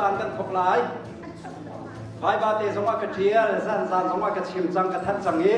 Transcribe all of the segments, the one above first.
caan kan thawk lai. Vaiva te zong ah ka ṭial, zan zan zong ah ka chim cang, ka thanh cang i.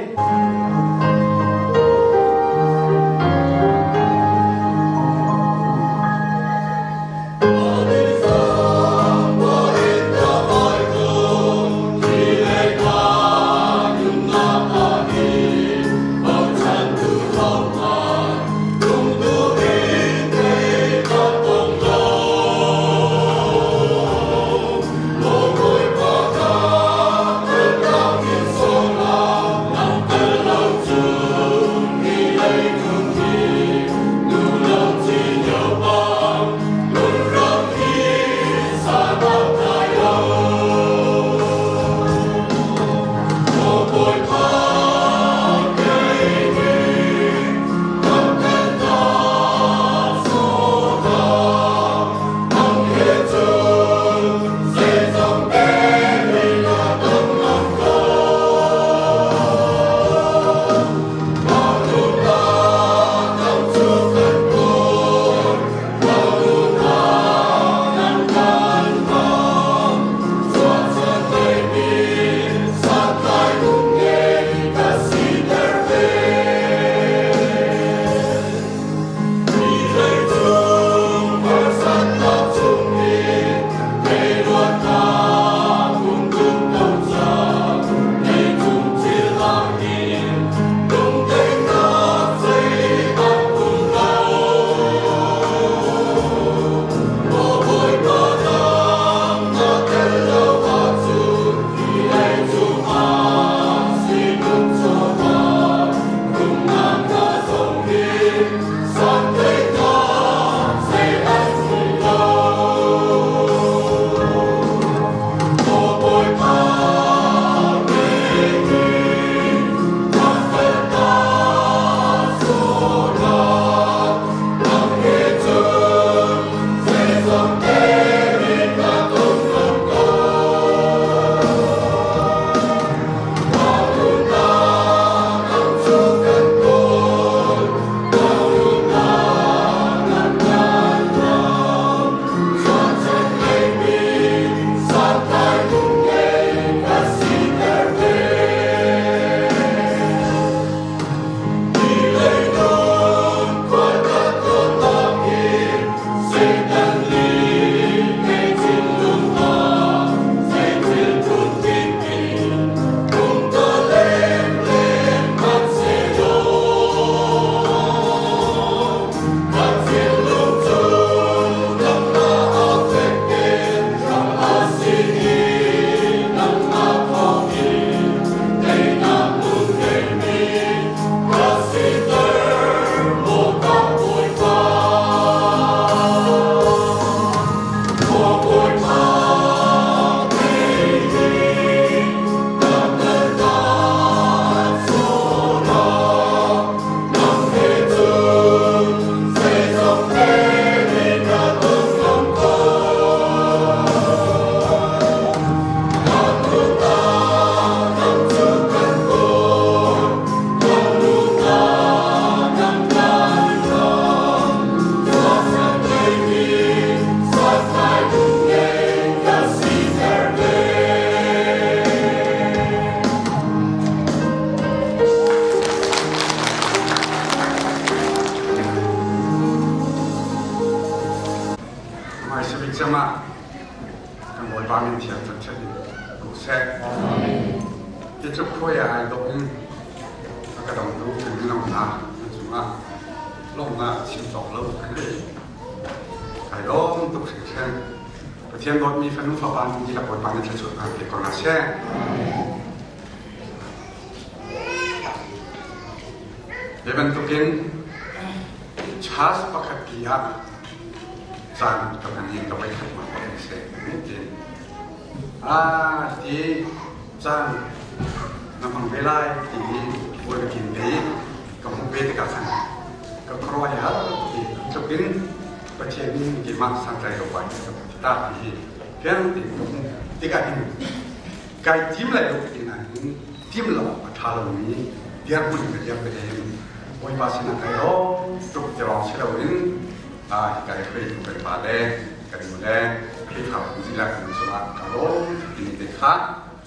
Khrihfabu dihlak nan cungah ka lawm timi te kha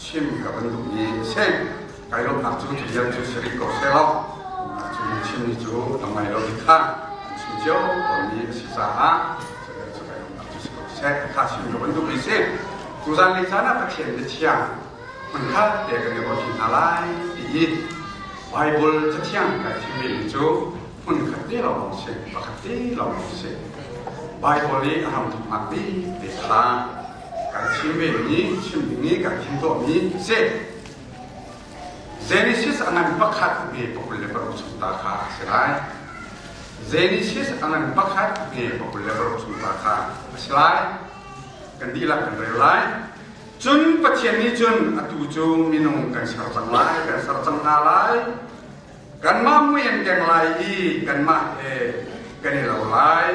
chim ka van duhmi a si. Kai lawmhnak cu thilian cu si rih ko seh law cu chimmi cu a ngai lo ti kha an chim cio tawnmi a si caah cu kai lawmhnak cu si ko seh kha chim ka van duhmi si. Tuzan lei caan ah Pathian biathiang hmunkhat te kan i ruah hna lai ti i Bible cathiang kai thimmi cu hmunkhat te lawng si, pakhat te lawng si. Bible i a hramthawknak bik te kha kai thim vemi, chim ding i kai thim tuahmi si. Genesis a ngan pakhat nge 26 chung ta kha a si lai. Genesis a ngan pakhat nge 26 chung ta kha a si lai. Kan dihlak kan rel lai. Cun Pathian nih cun atu cu minung kan ser cang lai, kan ser cang hna lai. Kanmah mui an keng lai i kanmah he kan i lo lai.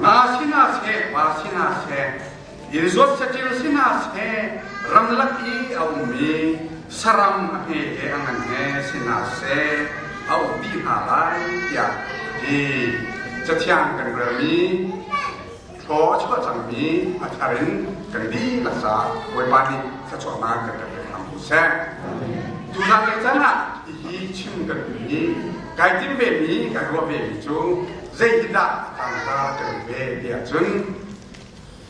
Nga sinah seh, pa sinah seh, inn zuat saṭil sinah seh, ramlak i a ummi saram a hme he a ngan he sinah seh, a uk dih hna lai, tiah a ti. Cathiang kan relmi thlaw a chuah cangmi a thar in kan dihlak caah Bawipa nih thluachuahnak kan kan pek hram ko seh. Tuzan le can ah hihi chim kan duhmi, kai tim vemi, kai ruah vemi cu zeitindah a tangka kan ve ti ahcun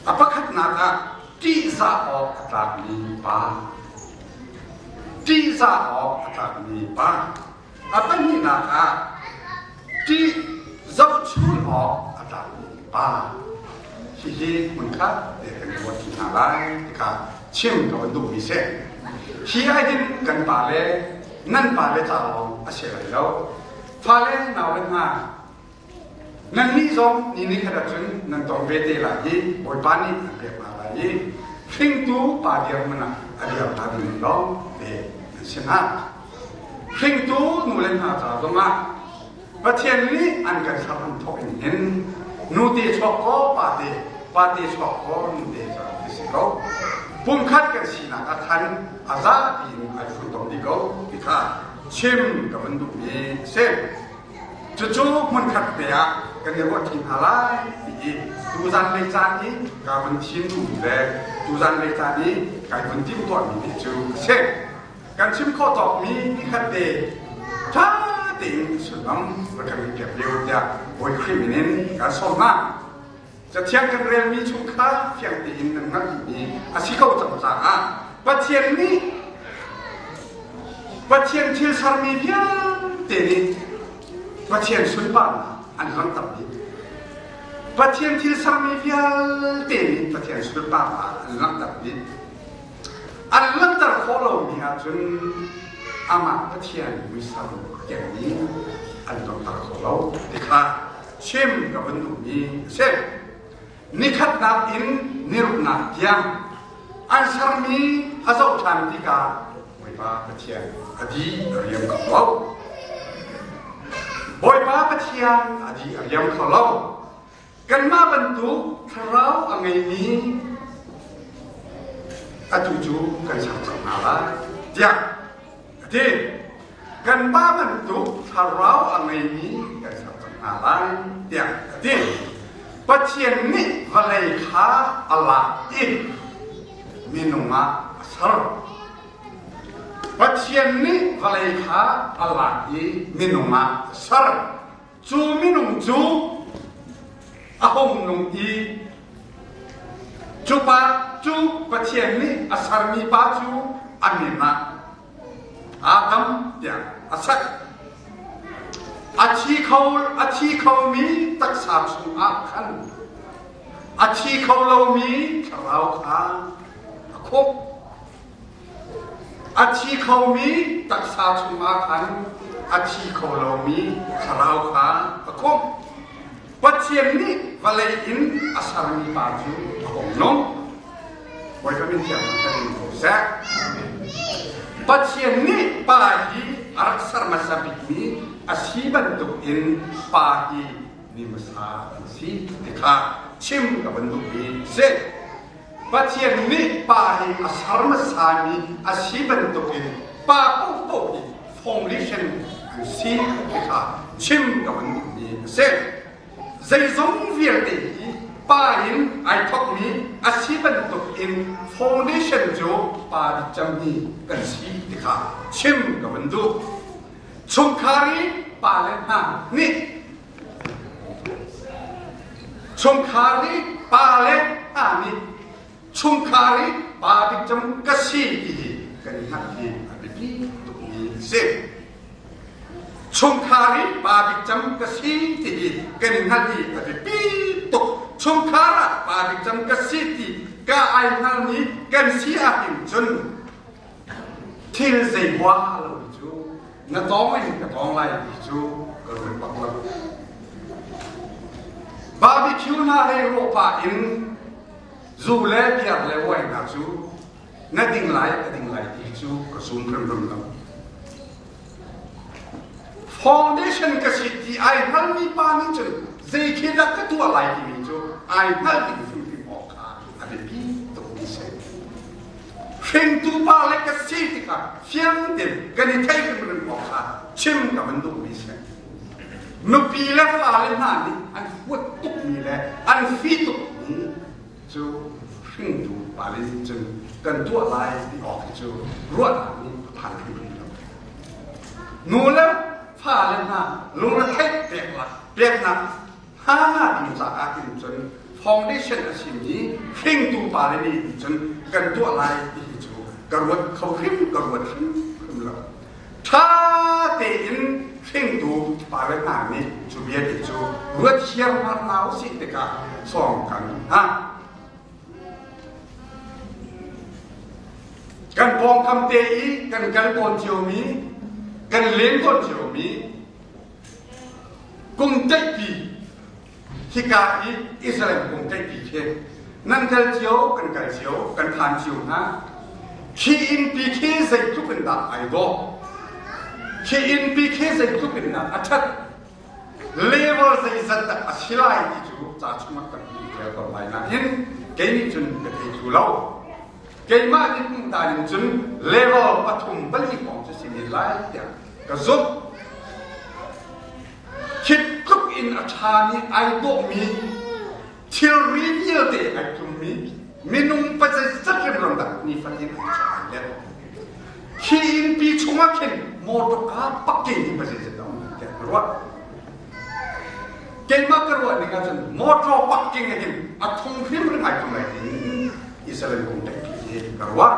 a pakhatnak ah ṭihzah awk a tlakmi pa, ṭihzah awk a tlakmi pa. A pahnihnak ah ṭih zohchun awk a tlakmi pa. Hihi hmunkhat te kan ruat ṭi hna lai ti kha chim ka van duhmi si. Hi ahhin kan pale nan pale ca lawng a si lai lo. Fale naule hna nannih zong ni ni khat ahcun nan tong ve te lai i Bawipa nih an pek hna lai i hringtu pa dirhmun ah a dir hna ding lawng te an si hna. Hringtu nu le hna ca zongah Pathian nih an kan ser an thawk in hin nu te chuak ko pa te pa te chuak ko nu te ca ti si ko. Pumkhat kan sinak ah khan a zapi in ai funtom dih ko ti kha chim ka van duhmi a si. Cucu hmunkhat te ah kan i ruah ṭi hna lai ti i tuzan lei caan i ka van thim duhmi le tuzan lei caan i kai vun timhtuahmi te cu a si. Kan chim khawh tawkmi nikhat te ṭha tein sullam rak kan piak lio tiah Bawi Khrih min in kan sawm hna. Cathiang kan relmi chung kha fiang tein nan hngalh dihmi a si ko cang caah Pathian nih Pathian thil sermi vialte nih Pathian sunparnak an langhter dih. Pathian thil sermi vialte nih Pathian sunparnak an langhter dih. An langhter khawh lomi ahcun amah Pathian muisam kengmi an langhter kho lo ti kha chim ka van duhmi a si. Nikhatnak in niruknak tiang an sermi a zoh ṭhan tikah Bawipa Pathian a di a riam kho lo. Bawipa Pathian a di a riam kho lo. Kanmah bantuk thlarau a ngeimi atu cu kan ser cang hna lai tiah a ti. Kanmah bantuk thlarau a ngeimi kan ser cang hna lai tiah a ti. Pathian nih vawlei kha a lak i minung ah a ser. Pathian nih vawlei kha a lak i minung ah a ser. Cu minung cu a hung nung i cu pa cu Pathian nih a sermi pa cu a min ah Adam tiah a sak. A thi kho a thi khomi taksa chungah khan a thi kho lomi thlarau kha a khumh. A thi khomi taksa chungah khan a thi kho lomi thlarau kha a khumh. Pathian nih vawlei in a sermi pa cu a hung nung. Bawipa min thiang thangṭhat ko seh. Pathian nih pa hi a rak ser hmasa bikmi a si bantuk in pa hi mi hmasa an si ti kha chim ka van duhmi a si. Pathian nih pa hi a ser hmasami a si bantukin pa paohpaoh hi foundation an si ti kha chim ka van duhmi a si. Zeizong vialte hi Pa in ai thawkmi a si bantuk in foundation cu pa bik cem hi kan si ti kha chim ka van duh. Chungkhar i pale hna nih chungkhar i pale hna nih chungkhar i pa bik cem ka si ti hi kan i hngalh hi a biapi tukmi a si. Chungkhar i pa bik cem ka si ti hi kan i hngalh i a biapi tuk. Chungkhar ah pa bik cem ka si ti ka ai hngalmi kan si ahhin cun thil zei hua lo cu na tawng in ka tawng lai ti cu ka ruat bak lo. Barbecue hna hei rawh pah in zu le beer le wine hna cu na ding lai ka ding lai ti cu ka zum hrimhrim lo. Foundation ka si ti ai hngalmi pa nih cun zei khi dah ka tuah lai timi cu ai hngalh ding hrimhrim awk kha a biapi tukmi si. Hringtu pa le ka si tikah fiang tein kan i theih hrimhrim awk kha chim ka van duhmi si. Nupi le fale hna nih an huat tukmi le an fi tukmi cu hringtu pale nih cun kan tuah lai ti awk hi cu ruahnak nih a phan hrimhrim lo. Nu le fale hna lungretheih peknak peknak hna ding caah hin cun foundation a simi hringtu pale nih cun kan tuah lai ti hi cu ka ruat kho hrim ka ruat hrimhrim lo. Ṭha tein hringtu pale hna nih cu bia ti cu ruat hiarmar hna usih tikah sawng kan hna. Kan pawngkam te i kan kal tawn ciomi, kan len tawn ciomi kum teihpi hika i Israel kum teihpi khi nan kal cio, kan kal cio, kan phan cio hna. Khi innpi khi zeitluk in dah ai dawh? Khi innpi khi zeitluk in dah a ṭhat? Level zeizat dah a si lai ti cu ca chungah tampi ṭial ko lai nain kei nih cun ka thei thlu lo. Keimah nih hmuhdan in cun level pathum pali hrawng cu si men lai tiah ka zumh. Khi tluk in a ṭhami ai dawhmi thilri vialte ai tlummi minung pazeizat remram dah nifatin an chuah ai let. Khi innpi chungah khin mawṭawka pakking hi pazeizat dah um tiah ka ruah. Keimah ka ruah ning ahcun mawṭaw pakking hin a thung hrimhrim ai tlum lai tiin Israel kong ṭekpi hi ka ruah.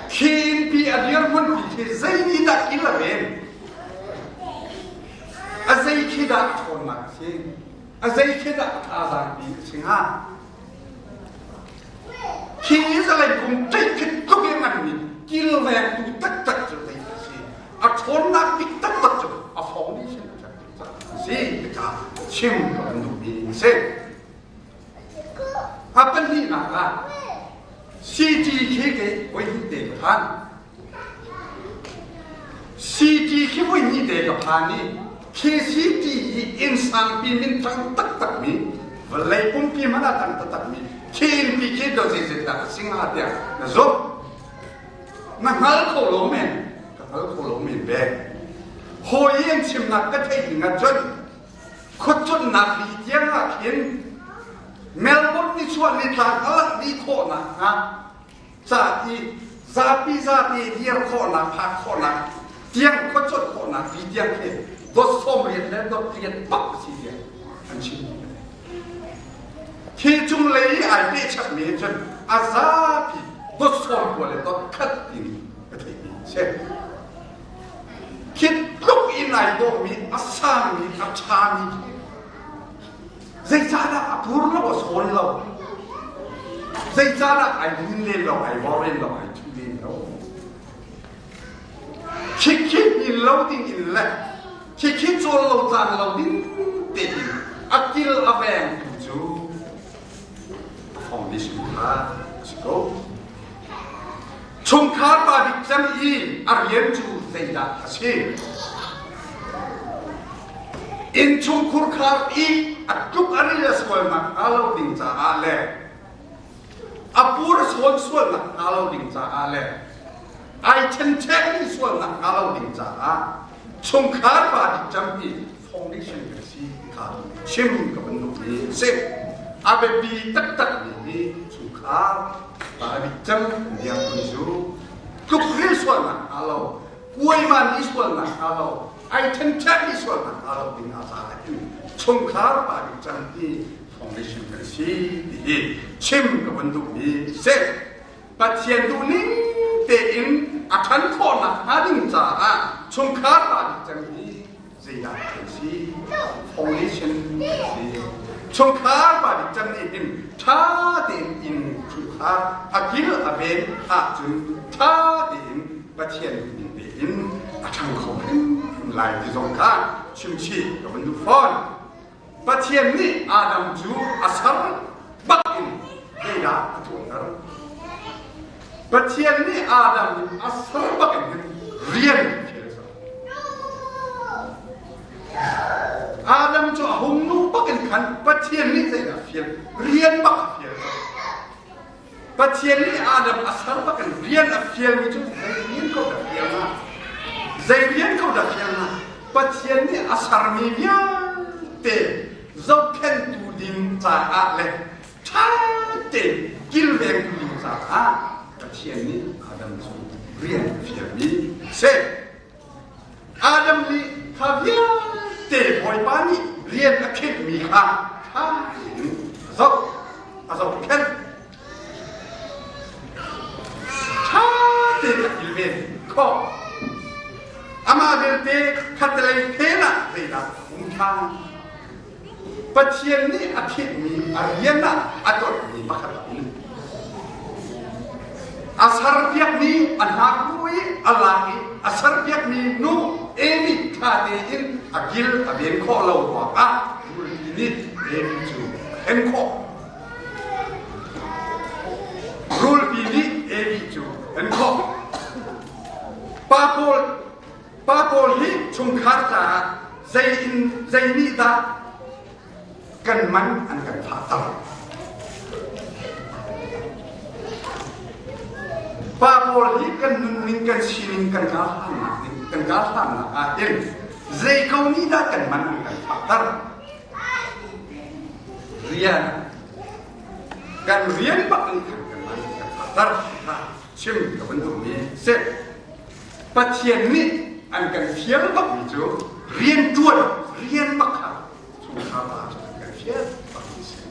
Khi innpi a dirhmun pi khi zei nih dah kil a ven? A zei khi dah a ṭhawnnak a si? A zei khi dah a thazaang pi a si hnga? Khi Israel kum ṭih khi tluk in nganmi kilvengtu taktak cu zei a si? A ṭhawnnak bik taktak cu a foundation a ṭhat tuk caah a si tikah chim ka van duhmi a si. A pahnihnak ah CT khi kei voi hnih te ka phan. CT khi voi hnih te ka phan i khi CT hi inn sangpi minthang taktakmi vawlei pumpi hmanh ah thang taktakmi khi innpi khi do zeizat dah a si hnga tiah na zumh. Na hngal kho lo men, ka hngal kho lo men ve. Hawi an chimnak ka theih ning ahcun khuacunnak li tiang ah khin Melbourne nichuah nitlak a lak dih khawhnak hnga ca i zapi zate dir khawhnak phak khawhnak tiang khuacuanh khawhnak li tiang khi dot 80 le dot riat bak a si tiang an chim. Khi cunglei i ai pehchapmi he cun a zapi dot 90 le dot khat timi ka theihmi a si. Khi tluk in ai dawhmi, a sangmi, a ṭhami khi zeicahdah a pur lo, a sawn lo? Zeicahdah ai hnin len lo, ai vor len lo, ai ṭhu len lo? Khikhi hnin lo ding in le khikhi cawl lo caan lo ding tein a kil a vengtu cu a foundation kha a si ko. Chungkhar pa bik cem i a rian cu zeidah a si? Innchungkhur khar i a tluk a ril a sualnak hnga lo ding caah le a pur a sawn sualnak hnga lo ding caah le ai ṭhenṭhekmi sualnak hnga lo ding caah chungkhar pa bik cem hi foundation kan si kha chim ka van duhmi a si. A biapi taktakmi hi chungkhar pa bik cem dirhmun cu tlukrilh sualnak hnga lo, kuaiman i sualnak hnga lo, ai ṭhenṭhek i sualnak hnga lo ding a caah hin chungkhar pa bik cem hi foundation kan si ti hi chim ka van duhmi si. Pathian duhning tein a ṭhan khawhnak hnga ding caah chungkhar pa bik cem hi zeidah kan si? Foundation kan si. Chungkhar pa bik cem nih hin ṭha tein inn chungkhar a kil a ven ahcun ṭha tein Pathian duhning tein a ṭhang kho hrimhrim lai ti zong kha chimchih ka van duh fawn. Pathian nih Adam cu a ser bak in zeidah a tuahter? Pathian nih Adam a ser bak in hin rian fial a ser. Adam cu a hung nu bak in khan Pathian nih zeidah a fial? Rian bak a fial. Pathian nih Adam a ser bak in rian a fialmi cu zei rian ko dah fial hnga? Zei rian ko dah fial hnga? Pathian nih a sermi vialte zohkhenhtu ding caah le ṭha tein kilvengtu ding caah Pathian nih Adam cu rian a fialmi a si. Adam nih kha vialte Bawipa nih rian a khinhmi kha ṭha tein a zoh, a zohkhenh. Ṭha tein a kilven khawh. Amah belte khattelei phen ah zeidah a um ṭhan? Pathian nih a khinhmi a rian ah a tonmi pakhat a um. A serpiakmi a hngaknu i a lak i a serpiakmi nu Amy ṭha tein a kil a ven khawh lo ruangah rulpi nih Amy cu a hlen khawh. Rulpi nih Amy cu a hlen khawh. Pa pawl Pa pawl hi chungkhar caah zei in zei nih dah kan man an kan fahter. Pa pawl hi kan nunning kan sining kan karhlannak ning kan karhlannak ah hin zei ko nih dah kan man an kan fahter. Rian kan rian bak nih khan kan man kan fahter kha chim ka van duhmi si. Pathian nih an kan fial bakmi cu rianṭuan rian bak kha chungkhar pa cu an kan fial bakmi a si.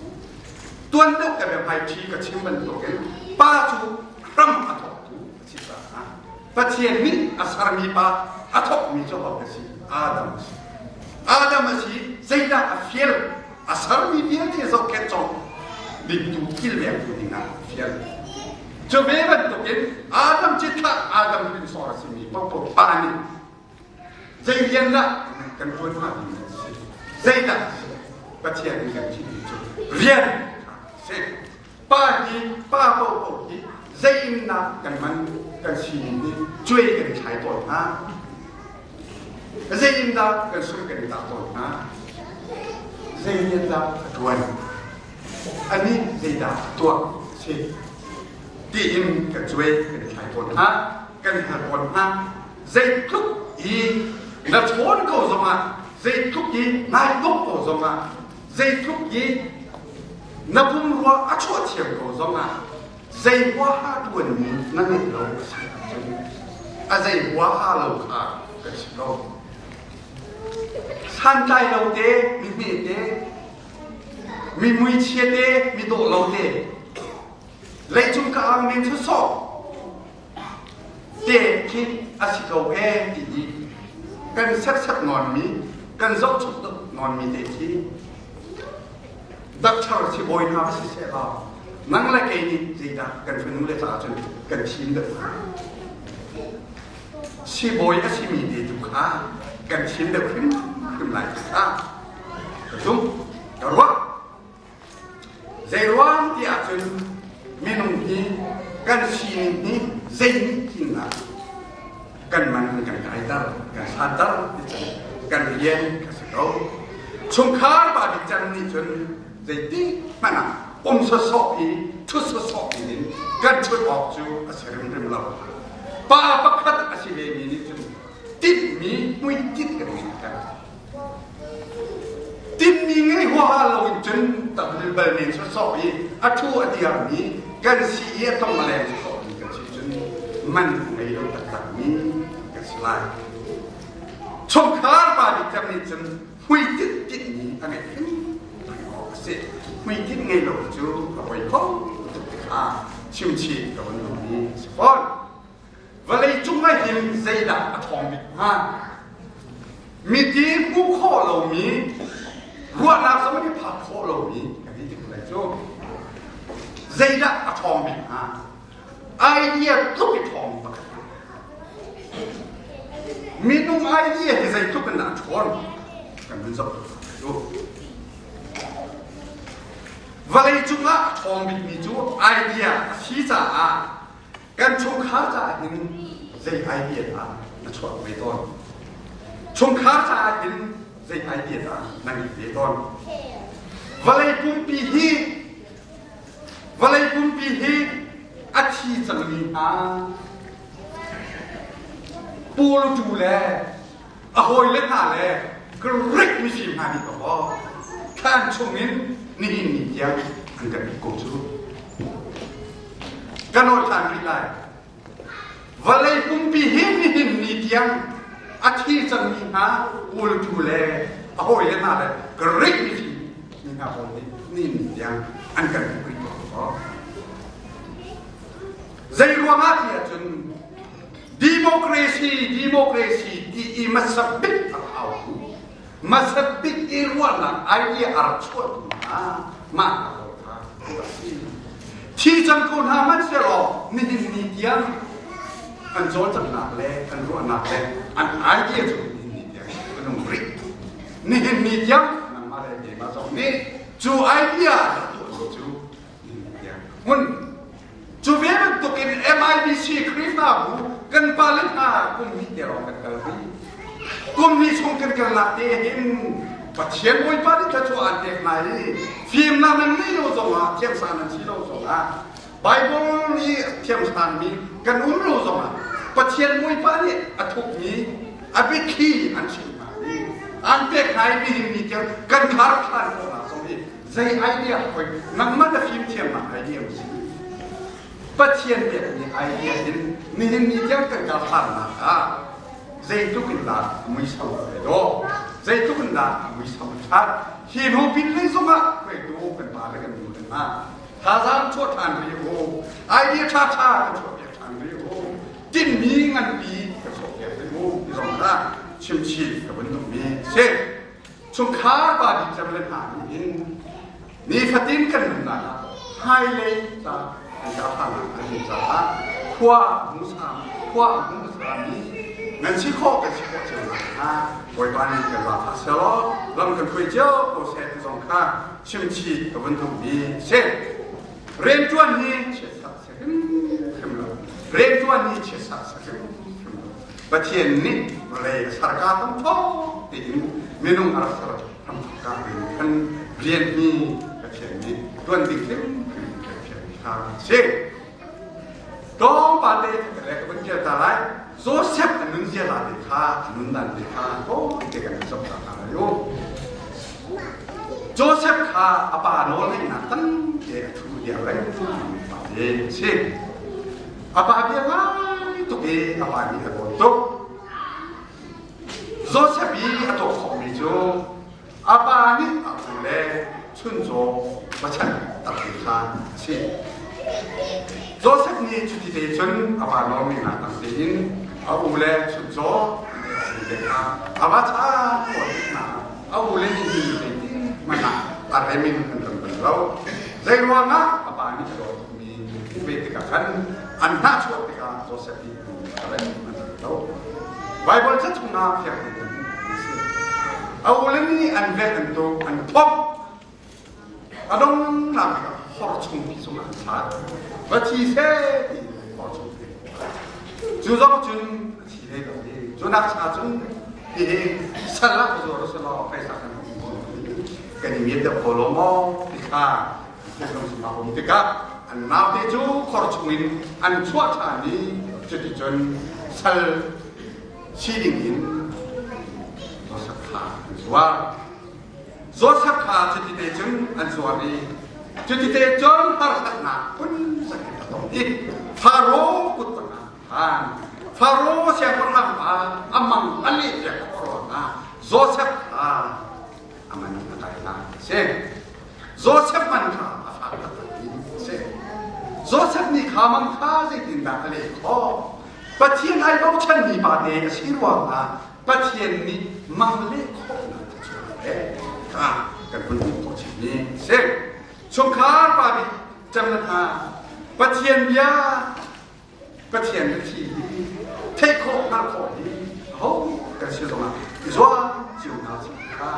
Tuan deuh ka biahmaiṭhi ka chim bantukin pa cu hram a thawktu a si caah Pathian nih a sermi pa a thawkmi cu ho a si? Adam a si. Adam a si zeidah a fial? A sermi vialte zohkhenh cawk dingtu kilvengtu dingah a fial. Cu ve bantukin Adam cithlah Adam hrinsor a simi paohpaoh pa nih zei rian dah kan ṭuan hnga timi a si. Zeidah a si? Pathian nih kan chimmi cu rian kha a si. Pa hi pa paohpaoh hi zei in dah kan man kan sining hi cuai kan i thlai tawn hna. Zei in dah kan sum kan i tah tawn hna. Zei rian dah a ṭuan? Anih zeidah tuah a si tiin kan cuai kan i thlai tawn hna, kan i hal tawn hna. Zeitluk i na ṭhawn ko zongah, zeitluk i nai dawh ko zongah, zeitluk i na pumrua a chuah thiam ko zongah, zei huaha ṭuanmi na ngeih lo a si ahcun a zei huaha lo kha kan si ko. Santlai lo te, mi hme te, Mi muichia te, mi dawh lo te, leicung ka ang men sawsawh te khi a si ko ee ti i kan serhsat nawnmi, kan zohchuk nawnmi te khi doctor sibawi hna va si seh law nang le kei nih zeidah kan fanu le caah cun kan thim deuh hnga? Sibawi a simi te tu kha kan thim deuh hrimhrim lai ti kha Ka zumh, ka ruah. Zeiruang ti ahcun minung hi kan sining hi zei nih tlinnak kan man kan kaiter, kan santer ti cun kan rian ka si ko. Chungkhar pa bik cem nih cun zeiti hmanh ah um sawsawh i ṭhut sawsawh in kan ṭhut awk cu a si hrimhrim lo. Pa pakhat a si vemi nih cun tinhmi hmuitinh kan ngeih peng. Tinhmi. Tinmi ngei huaha loin cun taklil bal men sawsawh i a ṭhu a diarmi kan si i a tong a leng sawsawhmi kan si cun man ngei lo taktakmi kan si lai. Chungkhar pa bik cem nih cun hmuitinh tinhmi a ngeih hrimhrim awk a si. Hmuitinh ngei lo cu a poi kho tuk ti kha chimchih ka vun duhmi a si fawn. Vawlei cung ah hin zeidah a ṭhawng bik hnga? Miti hmuh khawh lomi, ruahnak zong nih phak khawh lomi kan ti tik lai cu. Zeidah a ṭhawng bik hnga? Idea tluk i ṭhawng pakhat. Minung idea hi zeitluk in dah a ṭhawn? Kan vun zoh cu. Vawlei cungah a ṭhawng bikmi cu idea a si caah Kan chungkhar caah hin zei idea dah na chuah ve tawn? Chungkhar caah hin zei idea dah na ngeih ve tawn? Vawlei pumpi hi vawlei pumpi hi a thi cangmi hna pawltu le a hawile hna le Greek mifim hna nih kaw thlan chungin nihin ni tiang an kan uk ko cu. Ka nawl ṭhan rih lai. Vawlei pumpi hi nihin ni tiang a thi cangmi hna kawltu le a hawile hna le Greek mifim mi hna pawl nih nihin ni tiang an kan uk rih ko. Zei ruangah ti ahcun Democracy, democracy ti i hmasa bik a hau. Hmasa bik i ruahnak idea a rak chuahtu hna mah kha a si. Thi cang ko hna hmanhsehlaw nihin ni tiang an cawlcanghnak le an ruahnak le an idea cu nihin ni tiang an um rih. Nihin ni tiang nangmah le keimah zong nih cu idea rak tuahmi cu nihin ni tiang hmun Cu ve bantukin MIBC Khrihfabu kan pale hna kum hnih te lawng kan kal rih. Kum hnih chung kan kalnak te hin Pathian Bawipa nih thluachuah aan pek hna i fimnak nan ngeih lo zongah thiamsang nan si lo zongah Bible nih thiamsangmi kan um lo zongah Pathian Bawipa nih a thukmi a biathli an chimh hna i aan pek hna i nihin ni tiang kan khar ṭhan khawhnak zong hi Zei idea hoi nangmah na fimthiamnak idea si. Pathian pekmi idea in nihin ni tiang kan kal harnak ah zeitluk in dah muisam a dawh, zeitluk in dah muisam a ṭhat. Hi hnu pin lei zongah hruaitu kan pa le kan nu le hna thazaang chuah ṭhan rih u, idea ṭhaṭha kan chuahpiak ṭhan rih u, tinhmi nganpi kan chuahpiak rih u ti zong kha chimchih ka vun duhmi a si. Chungkhar pa bik cem le hna nih hin nifatin kan nunnak ah hmailei ca kan karhlannak an um caah khua hmuhsam khua hmuhsami nan si khawh kan si khawh cio nakhnga Bawipa nih kan zaangfah sehlaw lam kan hruai cio ko seh ti zong kha chimchih ka vun duhmi a si. Rianṭuan hi chiatsak si hrimhrim lo. Rianṭuan hi chiatsak si hrimhrim lo. Pathian nih vawlei a ser ka hramthawk tiin minung a rak ser hramthawk ka in khan rian hi Pathian nih tuan ding hrimhrim Pathian kha a si. Tlawmpal te ka le ka vun ṭial ta lai. Joseph a nun ziaza te kha a nun dan te kha tawi te kan zoh ta hna lai u. Joseph kha a pa nawlngeihnak tampi a ṭhu diar lengmang pa te a si. A pa bia ngai tuk i a pa nih a dawt tuk. Joseph i a tuah khawhmi cu a pa nih a u le chuncaw pachan tak kha a si. Joseph nih cuti te cun a pa nawlngeihnak tam tein a u le chuncaw te kha a va chaan tawn hna. A u le nih hin zeitin hmanh ah a rem in an rem bal lo. Zei ruangah a pa nih a dawt tukmi ve tikah khan an hnahchuah tikah Joseph nih a rem an rem lo. Baibal ca chungah fiang tein a si. A u le nih an velh an tuk an thawk. A donghnak bik ah hor chungpi cungah an thlak. Va thi seh ti hor chungpi. Cu zong cun a thi hlei lo i cu nak cha cun hihi sal ah ka zuar selaw phaisa kan hmu kan i miat deuh ko lo maw ti kha thinlung chungah um tikah an naute cu khor chungin an chuah ṭhan i cuticun sal si ding in Joseph kha an zuar. Joseph kha cuti te cun an zuar i cuti te cun harsatnak phun zakip a tong i Faro kut tangah khan Faro siangpahrang pa a mang a leh piak khawh ruangah Joseph kha a man a kai a si. Joseph man kha a fak taktak mi a si. Joseph nih kha mang kha zeitindah a leh khawh? Pathian ai bochanmi pa te a si ruangah Pathian nih mang leh khawhnak a chuah ve kha kan vun hmuh khawh chinmi a si. Chungkhar pa bik cem na hna Pathian bia Pathian biathli hi theih khawh hngalh khawh hi aho kan si zongah i zuam cio hna sih kha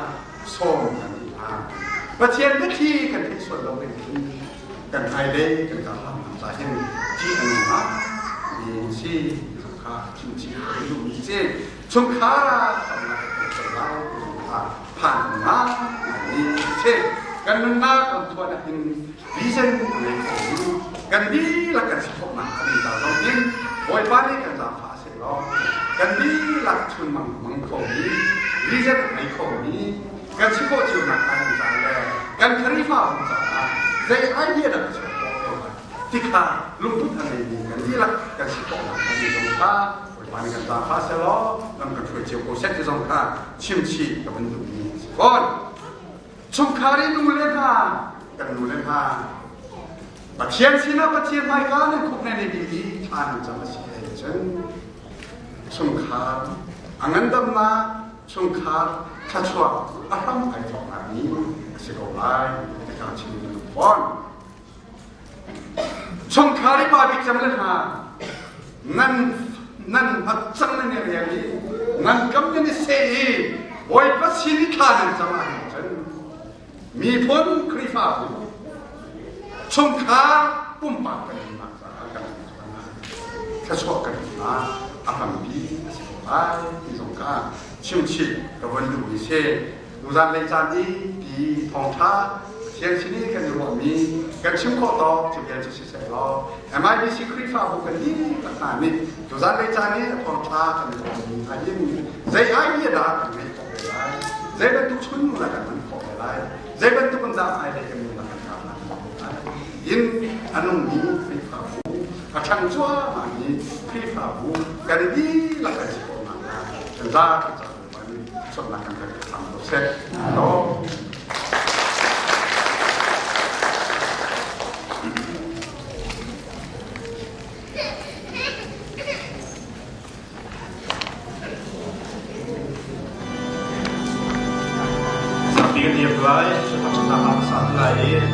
sawm kan duh hna. Pathian biathli kan theih sual lo ding hin kan hmailei kan karhlang ca hin ṭih a nung ah mi si kha chimchih kan duhmi si chungkhar ah tamnak kan tuah lai kha phan ngai si kan nunnak kan thuan ah hin vision a ngei khomi kan dihlak kan si khawhnak a ding ta zong hin Bawipa nih kan zaangfah seh law kan dihlak chunmang mang khomi vision a ngei khomi kan si khawh cionak kan caah le kan Khrihfabu caah zei idea dah ka chuah khawh ko lai tikha lungput a ngeimi kan dihlak kan si khawhnak kan zong kha Bawipa nih kan zaangfah seh law lam kan hruai cio ko seh ti zong kha chimchih ka van duhmi a si fawn. Chungkhar i nu le hna kan nu le hna Pathian sinah Pathian hmaika nan khuk nan i bil i thla nan cam a si cun chungkhar a ngandamnak chungkhar thluachuah a hram ai thawknak ni a si ko lai ti ka chim duh fawn. Chungkhar i pa bik cem le hna nan nan cang nan i rial i nan kam nan i seh i Bawipa sin i thla nan cam ahcun miphun Khrihfabu chungkhar pumpak kan nunnak caah kan thluachuah kan nunnak a hrampi a si ko lai ti zong kha chimchih ka von duhmi si. Tuzan lei caan i ti thawngṭha Pathian sin i kan i ruahmi kan chim khawh tawk cu vial cu siseh law MIBC Khrihfabu kan dihlak hna nih tuzan lei caan i a thawngṭha kan i ruahmi ahhin zei idea dah kan ngeih khawh ve lai, zei bantuk chunmang dah kan hman khawh ve lai, zei bantuk in dah hmailei kan nunnak kan kar lai in a nungmi Khrihfabu a ṭhang cuahmahmi Khrihfabu kan i dihlak kan si khawh nakhnga kan zapi caah Sawmnak kan kan hram ko seh. Amen. Sakti kan dir lai, sutang na hang sa lai i.